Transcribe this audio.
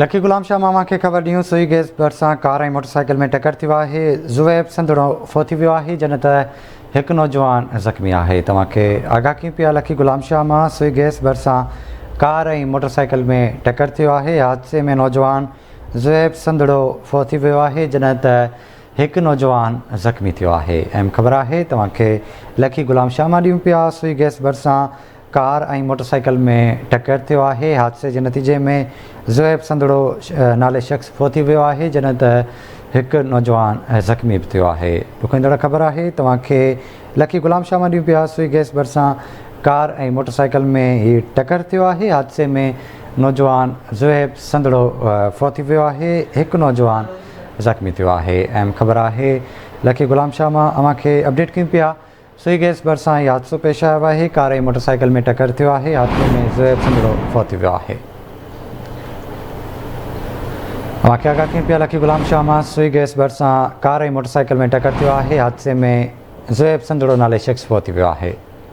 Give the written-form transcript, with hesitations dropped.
لکي غلام شاهه مان اوهان کي خبر ڏيون سوئي گيس ڀرسان ڪار ۽ موٽرسائيڪل ۾ ٽڪر ٿيو آهي زويب سنڌڙو فوت ٿي ويو آهي جڏهن ته هڪ نوجوان زخمي آهي توهان کي آگاهه ڪيون پيا لکي غلام شاهه مان سوئي گيس ڀرسان ڪار ۽ موٽرسائيڪل ۾ ٽڪر ٿيو آهي حادثي ۾ نوجوان زويب سنڌڙو فوت ٿي ويو آهي جڏهن ته هڪ نوجوان زخمي ٿيو آهي اهم خبر آهي توهان کي لکي غلام شاهه مان ڏيون پيا سوئي گيس ڀرسان ڪار ۽ موٽرسائيڪل ۾ ٽڪر ٿيو آهي، حادثي جي نتيجي ۾ زوهيب سنڌڙو نالي شخص فوت ٿي ويو آهي جڏهن ته هڪ نوجوان زخمي به ٿيو آهي. ڏکوئيندڙ خبر آهي توهان کي لکي غلام شاهه مان ڏيون پيا سوئي گئس ڀرسان ڪار ۽ موٽرسائيڪل ۾ هي ٽڪر ٿيو آهي حادثي ۾ نوجوان زوهيب سنڌڙو فوت ٿي ويو آهي هڪ نوجوان زخمي ٿيو آهي اهم خبر آهي لکي غلام شاهه مان اوهان کي اپڊيٽ ڪيون پيا. سوئي گئس ڀرسان هي حادثو پيش آيو آهي، ڪار ۽ موٽر سائيڪل ۾ ٽڪر ٿيو آهي، حادثي ۾ زوهيب سنڌڙو فوت ٿي ويو آهي. اوهان کي آگاهه ڪيون پيا لکي غلام شاهه مان سوئي گئس ڀرسان ڪار ۽ موٽر سائيڪل ۾ ٽڪر ٿيو آهي، حادثي ۾ زوهيب سنڌڙو نالي شخص فوت ٿي ويو آهي.